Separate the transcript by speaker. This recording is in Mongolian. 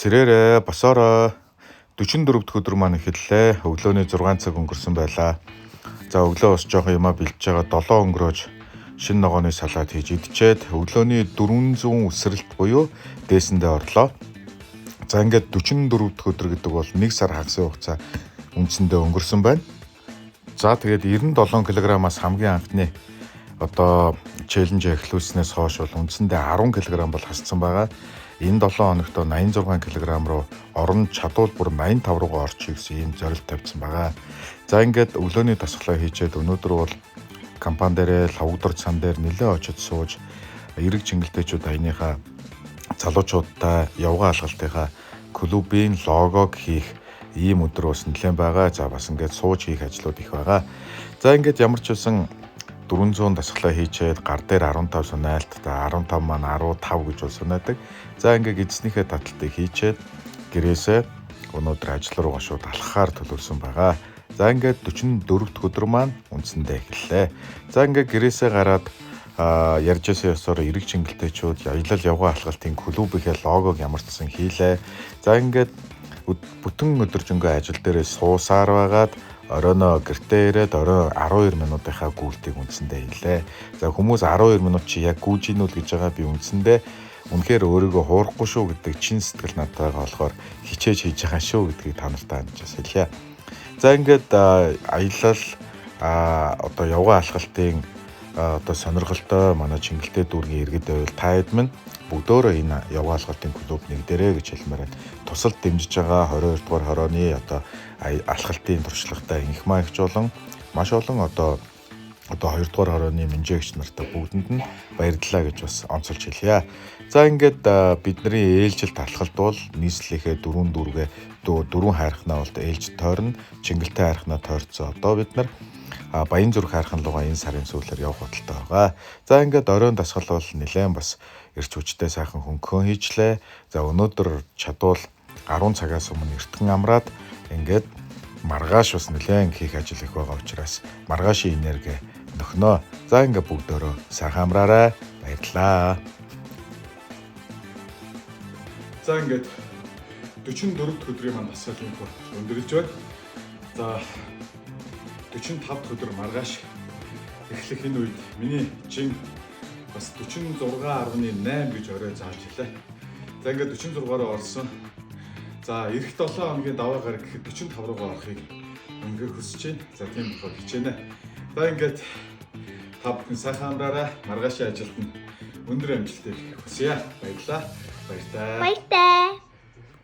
Speaker 1: Сэрээрээ босоорой. 44 дахь өдөр маань эхэллээ. Өглөөний 6 цаг өнгөрсөн байлаа. За өглөө бас жоохон юмаа бэлдэж байгаа 7 өнгөрөөж шинэ ногооны салат хийж идчихэд өглөөний 400 үсрэлт буюу дээсэндээ орлоо. За ингээд 44 дахь өдөр гэдэг бол 1 сар хагасын хугацаа үндсэндээ өнгөрсөн байна. За тэгээд 97 кг-аас хамгийн анхны одоо challenge эхлүүлснээс хойш бол үндсэндээ 10 кг бол хасцсан байгаа. Энэ 7 хоногт 86 кг руу орон чадвал бүр 85 руугаа орчих гэсэн ийм зорилт тавьсан байгаа. За ингээд өглөөний дасгалаа хийчээд өнөөдөр бол компани дээрээ лавгдар цан дээр нэлээд очиж сууж эрэг чингэлтэйчүүд аяныхаа залуучуудтай явган алгалтынхаа клубын логог хийх ийм өдөр бас нэлээд байгаа. За бас ингээд сууж хийх ажлууд их байгаа. За ингээд ямар ч байсан 400 дасгалаа хийчээд гар дээр 15 сунаалт, 15 маань 15 гэж бол сунаадаг. За ингээд эзнийхээ таталтыг хийчээд гэрээсээ өнөөдөр ажил руугаа шууд алхахаар төлөвлөсөн байгаа. За ингээд 44 дахь өдөр маань үндсэндээ эхэллээ. За ингээд гэрээсээ гараад ярьж байсан ёсоор эрэг чингэлтэйчүүд аялал явган алхалтын клубийнхээ логог ямар ч гэсэн хийлээ. За ингээд бүтэн өдөржингөө ажил дээрээ суусаар байгаад оройноо гэртээ ирээд орой 12 минутынхаа гүйлтийг үндсэндээ хийлээ. За хүмүүс 12 минут чи яг гүйж гинүү л гэж байгаа, би үндсэндээ үнэхээр өөрийгөө хуурахгүй шүү гэдэг чин сэтгэл надад байгаа болохоор хичээж хийж байгаа шүү гэдгийг та нартай хандж хэлье. За ингээд аялал одоо явган алхалтын одоо сонирхолтой манай Чингэлтэй дүүргийн иргэд байвал та хэд минь бүгдөөрөө энэ явган алхалтын клуб нэгдэрээ гэж хэлмээр байна. Тусалд дэмжиж байгаа 22 дугаар хорооны одоо алхалтын туршлагатай инх маягч болон маш олон одоо 2 дугаар хорооны менжээгч нартай бүгдэнд нь баярлалаа гэж бас онцолж хэлье. За ингээд бидний ээлжилт алхалт бол нийслэлийнхээ дөрвөн дүүргээ дөрвөн хайрхнаа бол ээлж тойрно, Чингэлтэй хайрхнаа тойрцсон. Одоо бид нар Баян зүрх хайрхан руугаа энэ сарын сүүлээр явах бодолтой байгаа. За ингээд оройн дасгал бол нэлээд бас эрч хүчтэй сайхан хөнгөн хийжлээ. За өнөөдөр чадвал 10 цагаас өмнө эртхэн амраад ингээд маргааш бас нэлээд хийх ажил их байгаа учраас маргаашийн энерги нөхнөө. За ингээд бүгдөө сайхан амраарай. Баярлалаа.
Speaker 2: За ингээд 44 дахь өдрийн маань дасгал энэ өндөрлөж байна. За 45 дахь өдөр маргааш эхлэх энэ үед миний чин бас 46.8 гэж орой зааж илээ. За ингээд 46-аар орсон. За эх 7 хоногийн даваа гараг гэхэд 45 руугаа орохыг үнэхээр хүсэж байна. За тийм болохоор хичээнэ. За ингээд та бүхэн сайхан амраарай. Маргаашийн ажилд нь өндөр амжилтыг хүсье. Баярлалаа. Баяртай.
Speaker 3: Баяртай.